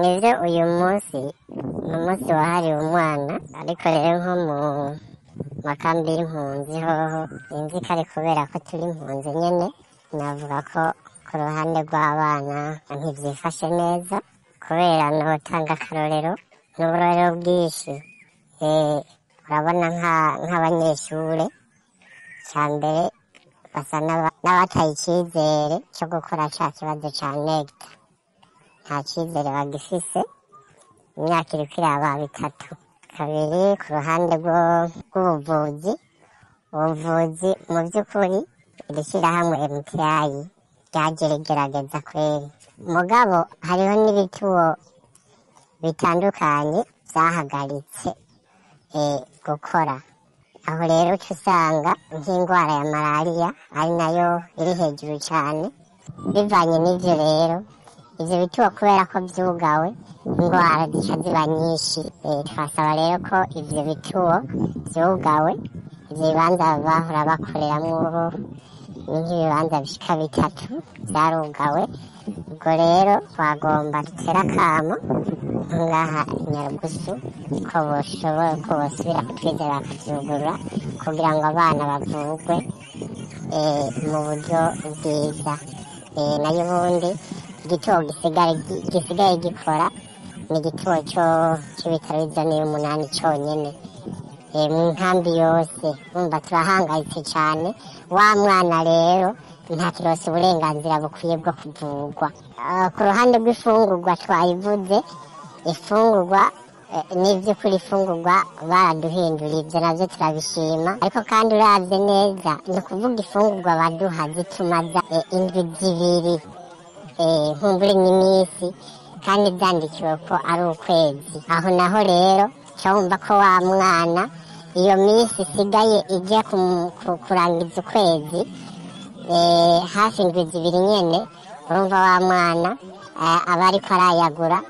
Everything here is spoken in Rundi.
Nivyo, uyu munsi ni umunsi wahariwe umwana, ariko rero nko mu makambi y'impunzi hoho sinzi ko ari kubera ko turi impunzi nyene, navuga ko ku ruhande rw'abana ntivyifashe neza, kubera notanga akarorero n'uburorero bwinshi. Urabona nk'abanyeshure, ca mbere basa n'abataye icizere co gukora ca kibazo ca NECTA. Nta cizere bagifise, imyaka iriko iraba 3. Kabiri, ku ruhande rw'ubuvuzi, ubuvuzi mu vy'ukuri iri shirahamwe MTI ryaje rigerageza kweri, mugabo hariho n'ibituo bitandukanye vyahagaritse gukora. Aho rero uca usanga nk'ingwara ya malariya ari nayo iri hejuru cane. Bivanye n'ivyo rero, ivyo bituo kubera ko vyugawe, ingwara zica ziba nyinshi. Twasaba rero ko ivyo bituo vyugawe, ivyo bibanza bahora bakoreramwo, ni nk'ibibanza bishika 3 vyarugawe. Ubwo rero twagomba dutere akamo ngaha i Nyarugusu ko boshobora, ko bosubira kutwizera bakavyugurura kugira ngo abana bavurwe mu buryo bwiza. Nayo ubundi igituo gisigaye gikora ni igituo c'ibitaro vy'izone y'umunani conyene mu nkambi yose. Urumva turahangayitse cane. Wa mwana rero ntakironse uburenganzira bukwiye bwo kuvurwa. Ku ruhande rw'ifungurwa twayivuze, ifungurwa n'ivy'ukuri ifungurwa baraduhinduriye, ivyo navyo turabishima, ariko kandi uravye neza ni ukuvuga ifungurwa baduha zitumaza indwi 2, nkumbure n'imisi, kandi vyandikiwe ko ari ukwezi. Aho naho rero uca wumva ko wa mwana iyo misi isigaye ija kurangiza ukwezi, hafi indwi 2 nyene, urumva wa mwana aba ariko arayagura.